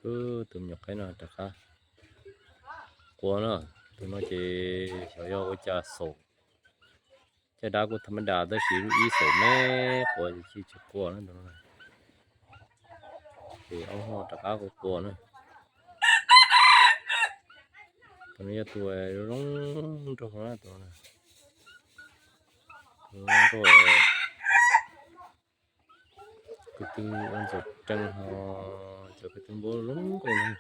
Tus me nyuam qaib no rov qab qua na. Tus no ces xyov yog ua cas xaum, caj dab kuj tham ma das tab sis lub ib xaum me quav ces tsis qua na tus no. Ces ob no rov qab qua qua na. Tus no yog tus zoo nraug na tus no. Tus no nraug, kwv tw ua ntxuav rees ho cov kwv tw npua zoo nkauj na.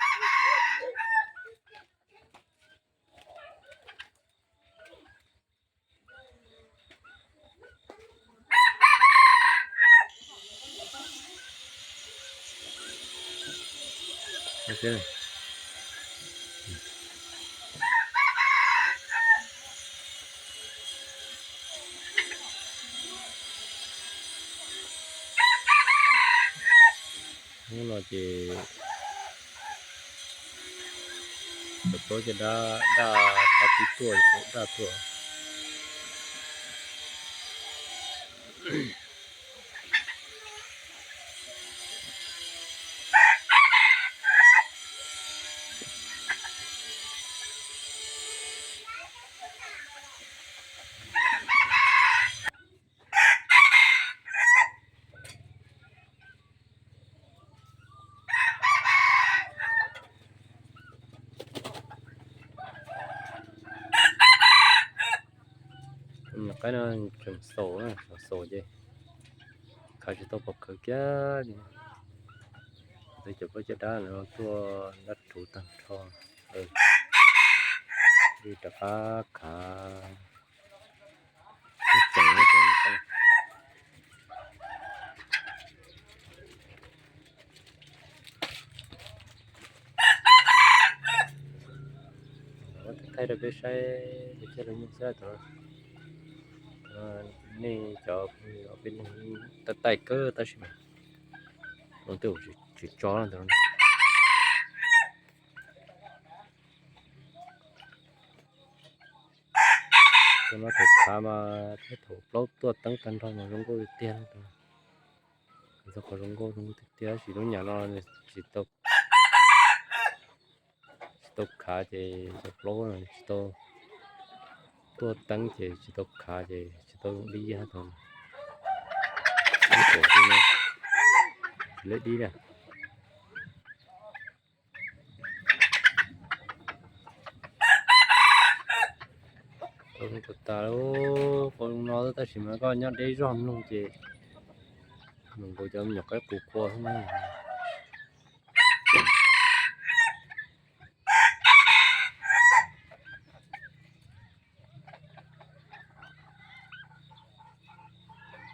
Hnub no ces cov plaub caj dab daj qab tib tuaj, daj tuaj. Nyuam qaib no tseem xaum, xaum ces khav tsis tau pom khawv kiag li. Tus cov plaub caj dab no tuaj dab rhuv tag nrho, rov qab khav. Thaij rau peb saib coj lug xwb, nej cov peb taij taij kawg tab sis mas lub twb tsis tso ntawd. Tus no thaum khav mas thiab thaum plaub tuaj teeb tag nrho mas zoo nkauj tiag tiag. Txog qhov zoo nkauj zoo nkauj tiag tiag tab sis lub nyam no tsis tau, tsis tau khav ces cov plaub tsis tau tuaj teeb ces tsis tau khav ces tsis tau zoo dib tag. Ib tuam xwb na, tsis leb dib na. Tau tas lub qau no tab sis mas koj nyob deb zog mloog ces nws nkaus cov me nyuam qaib qus qua xwb na.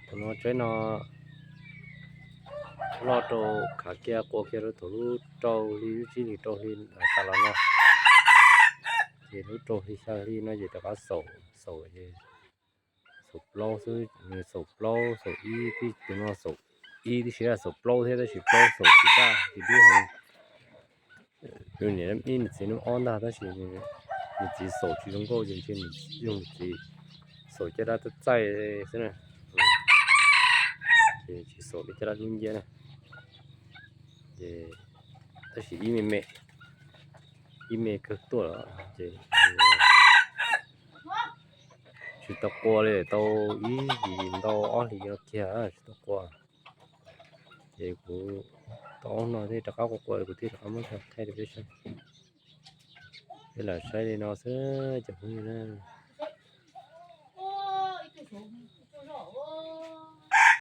Tus no tseeb no loj rau khav kiag qua kiag rau thaum lub rau hli lub tsib hlis rau hli tas los no. Ces lub rau hli xya hli no ces rov qab xaum, xaum ces xaum plaub xwb, xaum plaub xaum ib, tus no xaum ib tib si, xaum plaub thiab tab sis plaub xaum tsis daj tsis dub heev. Yus niam ib nws txiv nws ob ntag tab sis nws txiv xaum tsis zoo nkauj ces ntshe nws yog nws txiv xaum caj dab txaij txaij xwb na. Ces tsis xaum li caj dab dub nciab na. Ces tab sis ib me me, ib me kawg tuaj ces tsis tau qua li, tau ib hlis ntau ob hlis no kiag tsis tau qua. Ces kuv tau ob no thiaj rov qab qua qua, kuv thiaj rov qab muab thaij rau peb saib. Peb lam saib li no xwb cov phooj ywg na.